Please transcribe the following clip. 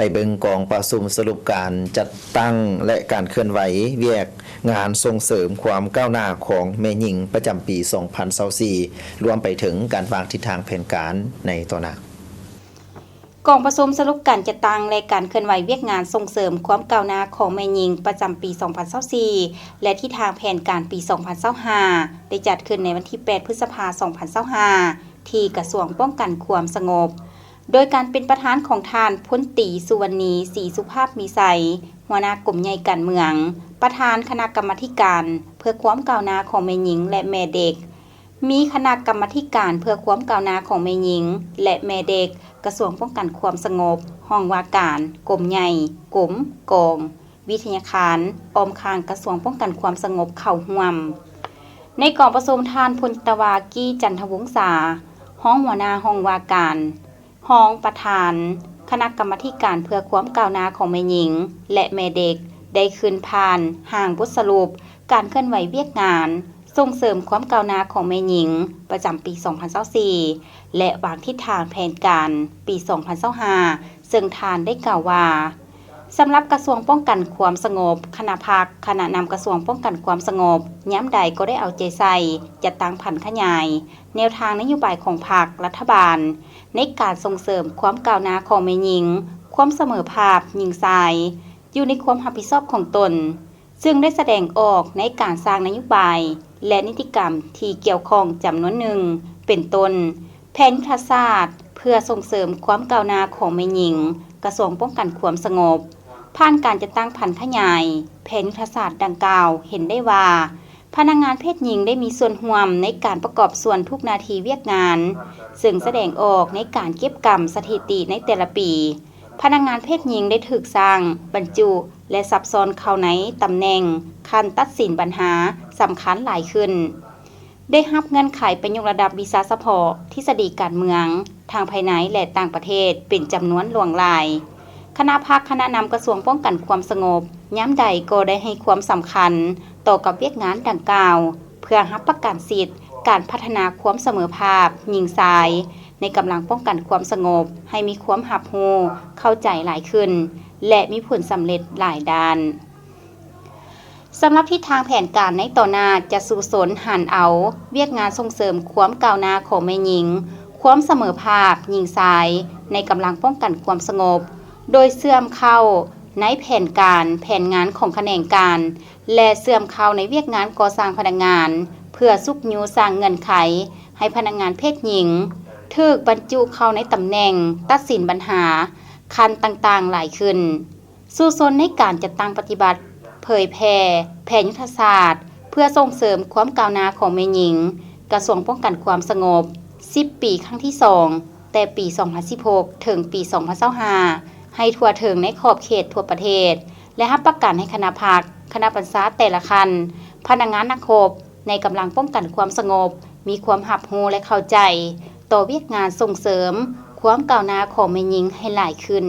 ໄປເບິ່ງກອງປະຊຸມສະຫຼຸບການຈັດຕັ້ງ ແລະ ການເຄື່ອນໄຫວວຽກງານສົ່ງເສີມຄວາມກ້າວໜ້າຂອງແມ່ຍິງປະຈຳປີສອງພັນຊາວສີ່ ລວມໄປເຖິງການວາງທິດທາງແຜນການໃນຕໍ່ໜ້າ. ກອງປະຊຸມສະຫຼຸບການຈັດຕັ້ງ ແລະ ການເຄື່ອນໄຫວວຽກງານສົ່ງເສີມຄວາມກ້າວໜ້າຂອງແມ່ຍິງປະຈຳປີສອງພັນຊາວສີ່ ແລະ ທິດທາງແຜນການປີສອງພັນຊາວຫ້າ ໄດ້ຈັດຂຶ້ນໃນວັນທີແປດ ພຶດສະພາ ສອງພັນຊາວຫ້າ ທີ່ກະຊວງປ້ອງກັນຄວາມສະຫງົບ ໂດຍການເປັນປະທານຂອງທ່ານ ພົນຕີ ສຸວັນນີ ສີສຸພາບມີໄຊ ຫົວໜ້າກົມໃຫຍ່ການເມືອງ, ປະທານຄະນະກຳມາທິການເພື່ອຄວາມກ້າວໜ້າຂອງແມ່ຍິງ ແລະ ແມ່ເດັກ, ມີຄະນະກຳມາທິການເພື່ອຄວາມກ້າວໜ້າຂອງແມ່ຍິງ ແລະ ແມ່ເດັກ ກະຊວງປ້ອງກັນຄວາມສະຫງົບ, ຫ້ອງວ່າການ, ກົມໃຫຍ່, ກົມ, ກອງ, ວິທະຍາຄານ, ອ້ອມຂ້າງກະຊວງປ້ອງກັນຄວາມສະຫງົບເຂົ້າຮ່ວມ. ໃນກອງປະຊຸມ ທ່ານ ພົນຕະວາກີ ຈັນທະວົງສາ ຮອງຫົວໜ້າຫ້ອງວ່າການ, ຮອງປະທານຄະນະກຳມາທິການເພື່ອຄວາມກ້າວໜ້າຂອງແມ່ຍິງ ແລະ ແມ່ເດັກ ໄດ້ຂຶ້ນຜ່ານຮ່າງບົດສະຫຼຸບການເຄື່ອນໄຫວວຽກງານສົ່ງເສີມຄວາມກ້າວໜ້າຂອງແມ່ຍິງປະຈຳປີສອງພັນຊາວສີ່ ແລະ ວາງທິດທາງແຜນການປີສອງພັນຊາວຫ້າ ເຊິ່ງທ່ານໄດ້ກ່າວວ່າ ສຳລັບກະຊວງປ້ອງກັນຄວາມສະຫງົບ, ຄະນະພັກ, ຄະນະນຳກະຊວງປ້ອງກັນຄວາມສະຫງົບ ຍາມໃດກໍໄດ້ເອົາໃຈໃສ່ ຈັດຕັ້ງຜັນຂະຫຍາຍແນວທາງນະໂຍບາຍຂອງພັກ, ລັດຖະບານ ໃນການສົ່ງເສີມຄວາມກ້າວໜ້າຂອງແມ່ຍິງ, ຄວາມສະເໝີພາບຍິງຊາຍ ຢູ່ໃນຄວາມຮັບຜິດຊອບຂອງຕົນ, ເຊິ່ງໄດ້ສະແດງອອກໃນການສ້າງນະໂຍບາຍ ແລະ ນິຕິກຳທີ່ກ່ຽວຂ້ອງຈຳນວນໜຶ່ງ ເປັນຕົ້ນ ແຜນຍຸດທະສາດເພື່ອສົ່ງເສີມຄວາມກ້າວໜ້າຂອງແມ່ຍິງ ກະຊວງປ້ອງກັນຄວາມສະຫງົບ. ຜ່ານການຈັດຕັ້ງຜັນຂະຫຍາຍແຜນຍຸດທະສາດດັ່ງກ່າວ ເຫັນໄດ້ວ່າ ພະນັກງານເພດຍິງໄດ້ມີສ່ວນຮ່ວມໃນການປະກອບສ່ວນທຸກໜ້າທີ່ວຽກງານ, ເຊິ່ງສະແດງອອກໃນການເກັບກຳສະຖິຕິໃນແຕ່ລະປີ. ພະນັກງານເພດຍິງໄດ້ຖືກສ້າງ, ບັນຈຸ ແລະ ສັບຊ້ອນເຂົ້າໃນຕຳແໜ່ງຂັ້ນຕັດສິນບັນຫາສຳຄັນຫຼາຍຂຶ້ນ, ໄດ້ຮັບເງື່ອນໄຂໄປຍົກລະດັບວິຊາສະເພາະທິດສະດີການເມືອງ ທັງພາຍໃນ ແລະ ຕ່າງປະເທດເປັນຈຳນວນຫຼວງຫຼາຍ. ຄະນະພັກ, ຄະນະນຳກະຊວງປ້ອງກັນຄວາມສະຫງົບ ຍາມໃດກໍໄດ້ໃຫ້ຄວາມສຳຄັນຕໍ່ກັບວຽກງານດັ່ງກ່າວ ເພື່ອຮັບປະກັນສິດການພັດທະນາຄວາມສະເໝີພາບຍິງຊາຍ ໃນກຳລັງປ້ອງກັນຄວາມສະຫງົບ ໃຫ້ມີຄວາມຮັບຮູ້ເຂົ້າໃຈຫຼາຍຂຶ້ນ ແລະ ມີຜົນສຳເລັດຫຼາຍດ້ານ. ສຳລັບທິດທາງແຜນການໃນຕໍ່ໜ້າ ຈະສູ້ຊົນຫັນເອົາວຽກງານສົ່ງເສີມຄວາມກ້າວໜ້າຂອງແມ່ຍິງ, ຄວາມສະເໝີພາບຍິງຊາຍ ໃນກຳລັງປ້ອງກັນຄວາມສະຫງົບ ໂດຍເຊື່ອມເຂົ້າໃນແຜນການ, ແຜນງານຂອງຂະແໜງການ ແລະ ເຊື່ອມເຂົ້າໃນວຽກງານກໍ່ສ້າງພະນັກງານ ເພື່ອຊຸກຍູ້ສ້າງເງື່ອນໄຂໃຫ້ພະນັກງານເພດຍິງຖືກບັນຈຸເຂົ້າໃນຕຳແໜ່ງຕັດສິນບັນຫາຂັ້ນຕ່າງໆຫຼາຍຂຶ້ນ. ສູ້ຊົນໃນການຈັດຕັ້ງປະຕິບັດເຜີຍແຜ່ແຜນຍຸດທະສາດເພື່ອສົ່ງເສີມຄວາມກ້າວໜ້າຂອງແມ່ຍິງ ກະຊວງປ້ອງກັນຄວາມສະຫງົບ ສິບປີ ຄັ້ງທີສອງ ແຕ່ປີສອງພັນສິບຫົກ ເຖິງປີສອງພັນຊາວຫ້າ ໃຫ້ທົ່ວເຖິງໃນຂອບເຂດທົ່ວປະເທດ ແລະ ຮັບປະກັນໃຫ້ຄະນະພັກ, ຄະນະບັນຊາແຕ່ລະຂັ້ນ, ພະນັກງານນັກຮົບໃນກຳລັງປ້ອງກັນຄວາມສະຫງົບ ມີຄວາມຮັບຮູ້ ແລະ ເຂົ້າໃຈຕໍ່ວຽກງານສົ່ງເສີມຄວາມກ້າວໜ້າຂອງແມ່ຍິງໃຫ້ຫຼາຍຂຶ້ນ.